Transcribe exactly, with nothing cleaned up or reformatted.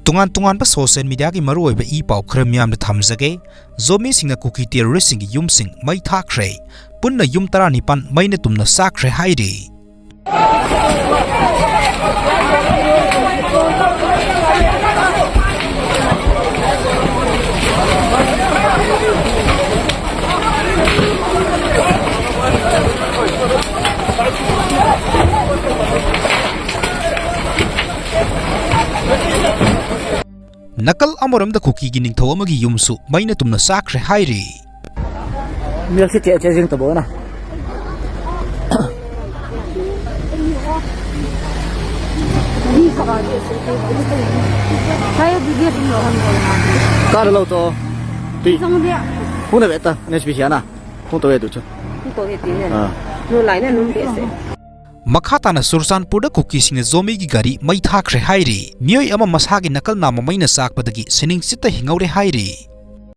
ꯇꯣꯉꯥꯟ ꯇꯣꯉꯥꯟꯕ social mediaꯒꯤ ꯃꯔꯨꯑꯣꯏꯕ ꯏ ꯄꯥꯎ ꯈꯔ ꯃꯤꯌꯥꯝꯗ ꯊꯝꯖꯒꯦ꯫ ꯖꯣꯃꯤꯁꯤꯡꯅ ꯀꯨꯀꯤ terroristꯁꯤꯡꯒꯤ ꯌꯨꯝꯁꯤꯡ ꯃꯩ ꯊꯥꯈ꯭ꯔꯦ꯫ ꯄꯨꯟꯅ ꯌꯨꯝ ꯇꯔꯥꯅꯤꯄꯥꯟ ꯃꯩꯅ ꯇꯨꯝꯅ ꯆꯥꯛꯈ꯭ꯔꯦ ꯍꯥꯏꯔꯤ꯫ ꯅꯥꯀꯜ ꯑꯃꯔꯣꯝꯗ ꯀꯨꯀꯤꯒꯤ ꯅꯤꯡꯊꯧ ꯑꯃꯒꯤ ꯌꯨꯝꯁꯨ ꯃꯩꯅ ꯇꯨꯝꯅ ꯆꯥꯛꯈ꯭ꯔꯦ ꯍꯥꯏꯔꯤ꯫ ꯃꯤꯔꯛꯁꯤ ꯆꯦ-, ꯆꯦꯁꯤꯡ ꯇꯧꯕ ꯑꯣꯏꯅ꯫ ꯀꯥꯏꯗ ꯂꯧꯊꯣꯛꯑꯣ? ꯇꯨꯏ꯫ ꯐꯨꯅ ꯕꯦꯠꯇ, NHPC ꯑꯅ꯫ ꯐꯣꯟ ꯇꯧꯋꯦ ꯑꯗꯨ ꯆꯠ꯫ ꯐꯣꯟ ꯇꯧꯋꯦ ꯇꯤꯅꯦ꯫ ꯑꯥ꯫ ꯅꯨ ꯂꯥꯏꯅ ꯅꯨꯡ ꯕꯦꯠꯁꯦ꯫ ꯃꯈꯥ ꯇꯥꯅ ꯆꯨꯔꯆꯥꯟꯄꯨꯔꯗ ꯀꯨꯀꯤꯁꯤꯡꯅ ꯖꯣꯃꯤꯒꯤ ꯒꯥꯔꯤ ꯃꯩ ꯊꯥꯈ꯭ꯔꯦ ꯍꯥꯏꯔꯤ꯫ ꯃꯤꯑꯣꯏ ꯑꯃ ꯃꯁꯥꯒꯤ ꯅꯥꯀꯜ ꯅꯥꯝꯃ ꯃꯩꯅ ꯆꯥꯛꯄꯗꯒꯤ ꯁꯤꯅꯤꯡ ꯆꯤꯠꯇ ꯍꯤꯡꯍꯧꯔꯦ ꯍꯥꯏꯔꯤ꯫